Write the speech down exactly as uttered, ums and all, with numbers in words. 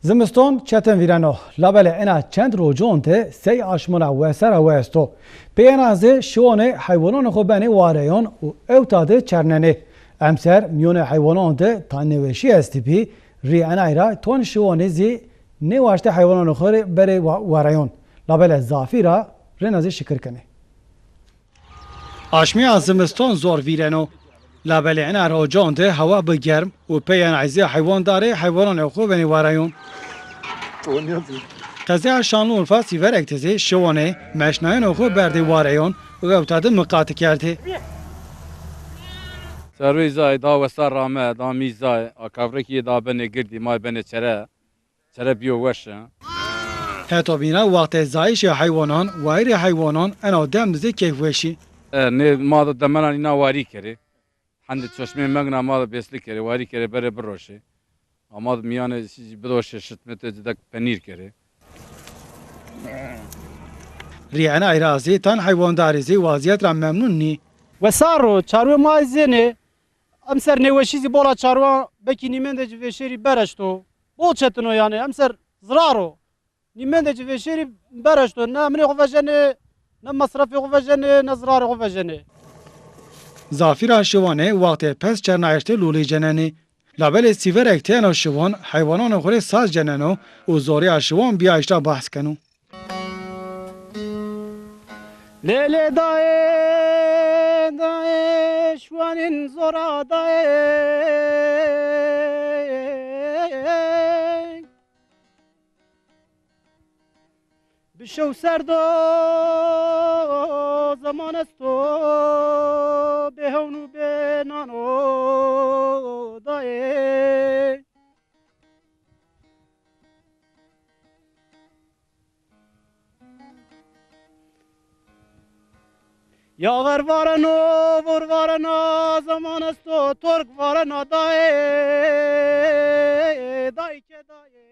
Zimiston çetin vîreno, labelê ena çend rojon de sey aşmona wesera we esto. Peyena zî şiwonê heywananê xo benê wareyon û ewta de çernenê. Emser mîyonê heywanan de ta nêweşî estî bî, rî enay ra ton şiwonê zî nêwaştê heywananê xo rê berê wa-, wareyon. Labelê zafî ra rêna zî şikir kenê. Aşmîya zimiston zor vîreno. Labelê ena rojon de hewa bi germ û peyên ey zî heywandarê heywananê xo benê wareyon. Qezeya Şanlıurfa Sîverek de zî şiwonê meşnayeno xo berdê wareyon û ewta de miqati kerdê. Serwey zay da wesar rame, da mî zay, a kavrekî da benê girdî, may benê çere. Çere bîyo weş e. Heto bîna wextê zayîşê heywanan, wayîrê heywanan ena dem de zî keyfweşî. E, nê ma de demenan îna warî kerê. Hendê çeşmê mengna ma de bêslî kerê, warî kerê berê biroşê. A ma de mîyanê bidoşê şitmete cidek penîr kerê. Rî enay ra zî tan heywandarî zî wazîyet ra memnun nî. Wesar ro, çarwê ma zênê. Emser nêweşî zî bola çarwan, bekî nîmendê ci vêşêrî bereşto. Bol çetin o yanî, emser zirar o. Nîmendê ci vêşêrî bereşto. Ne eminê xo vejenê, ne mesrefê xo vejenê, ne zirarê xo vejenê. Zafî ra şiwanê wextê pez çernayîş de lûlî cenenê. Labelê Sîverek têno şiwan heywananê xo rê saz ceneno û zorîya şiwan bîyayîş ra behs keno. Lê lê dayê, dayê, şwanîn zora dayê. Bi şew serd o, zeman esto, bê hewn û bê nan o dayê. Yaxer vareno, vor varena, zeman esto, tork varena dayê, dayke dayê.